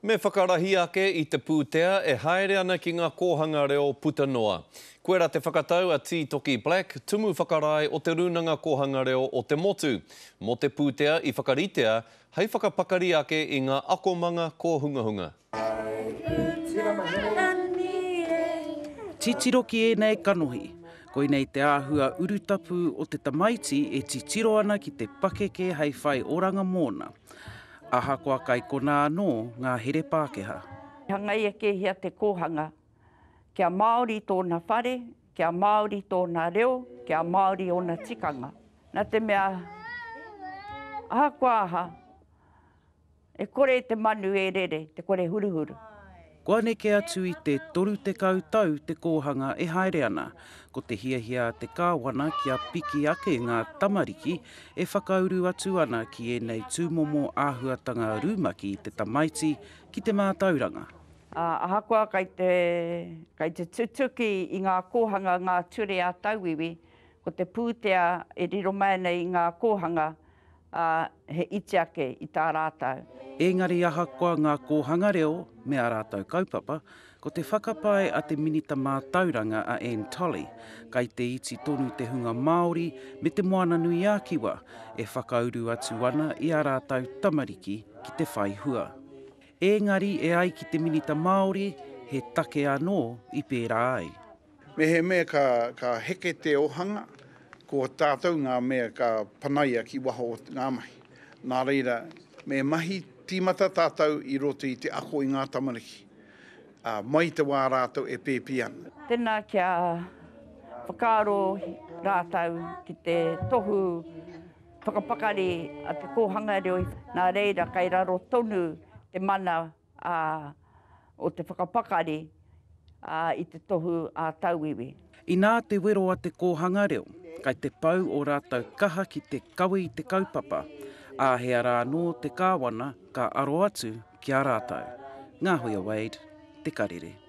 Me whakarahi ake i te pūtea e haere ana ki ngā kōhanga reo puta noa. Koirā te whakatau a Tītoki Black, Tumu Whakarae o Te Rūnanga Kōhanga Reo o te Motu, mō te pūtea i whakaritea hei whakapakari ake i ngā akomanga kōhungahunga. Titiro ki ēnei kanohi. Koinei te āhua urutapu o te tamaiti e titiro ana ki te pakeke hei whai oranga mōna. Ahakoa kai konā anō ngā here Pākehā. Hangaia kēhia te kōhanga kia Māori tōna whare, kia Māori tōna reo, kia Māori ōna tikanga. Nā te mea, ahakoa aha, e kore te manu e rere, te kore huruhuru. Kua neke atu i te 30 tau te kōhanga e haere ana. Ko te hiahia a te Kāwana kia piki ake ngā tamariki e whakauru atu ana ki ēnei tūmomo āhuatanga rumaki i te tamaiti ki te mātauranga. Ahakoa kai te, kai te tutuki i ngā kōhanga ngā ture a tauiwi, ko te pūtea e riro mai ana i ngā kōhanga, ā, he iti ake i tā rātou. Engari ahakoa ngā kōhanga reo me ā rātou kaupapa, ko te whakapae a te Minita Mātauranga a Anne Tolley, kai te iti tonu te hunga Māori me Te Moananui-a-Kiwa e whakauru atu ana i ā rātou tamariki ki te whai hua. Engari e ai ki te Minita Māori, he take anō i pērā ai. Mehemea ka, ka heke te ohanga, ko tātou ngā mea ka panaia ki waho o ngā mahi. Nā reira, me mahi tīmata tātou i roto i te ako i ngā tamariki, ā, mai i te wā rātou e pēpi ana. Tēnā kia whakaaro rātou ki te tohu whakapakari a te kōhanga reo, nā reira kai raro tonu te mana ā, o te whakapakari, ā, i te tohu ā-tauiwi. Inā te wero a te kōhanga reo, kai te pau o rātou kaha ki te kawe i te kaupapa, ā, he ara anō te Kāwana ka aro atu ki a rātou. Ngāhuia Wade, Te Karere.